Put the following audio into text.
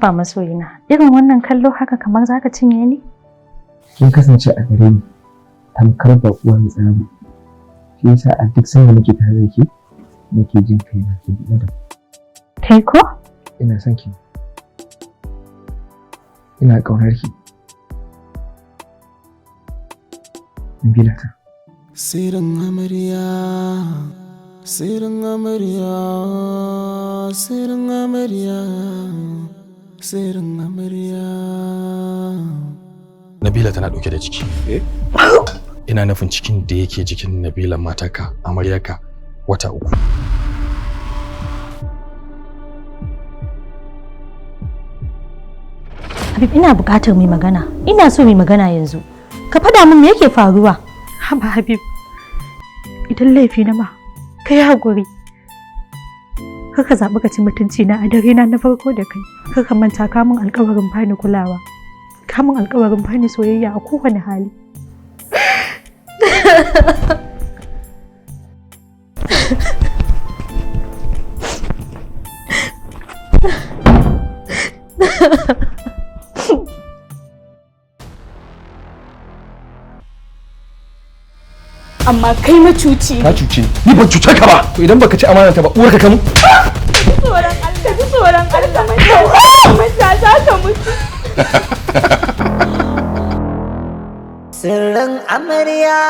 Haba masoyina, irin wannan kallo haka kamar zaka cinye ni? Kin kasance a gare ni tamkar baƙuwa mai tsaraba. Shi yasa a duk sanda nake tare da ke nake jin kaina ke da Kai ko? Ina son ki. Ina ƙaunar ki. Nabila ta. Sirrin amarya, sirrin amarya, sirrin amarya, sirrin amarya. Nabila tana ɗauke da ciki. Ina nufin cikin da yake jikin Nabila matarka, amaryarka wata 3. Habib, ina buƙatar mu magana. Ina so mu magana yanzu. Ka faɗa min me yake faruwa? Haba Habib. Idan laifi na ma, kai haƙuri. Kar ka zaɓi ka ci mutunci na a dare na na farko da kai. Kar ka manta ka min alƙawarin bani kulawa. Ka min alƙawarin bani soyayya a kowane hali. Amma kai macuci. Ka cuce ni. Ni ban cuce ka ba. To idan baka ci amana ta ba uwarka kamu. Tsoron Allah, ji tsoron Allah, manta za ka mutu. Sirrin amarya.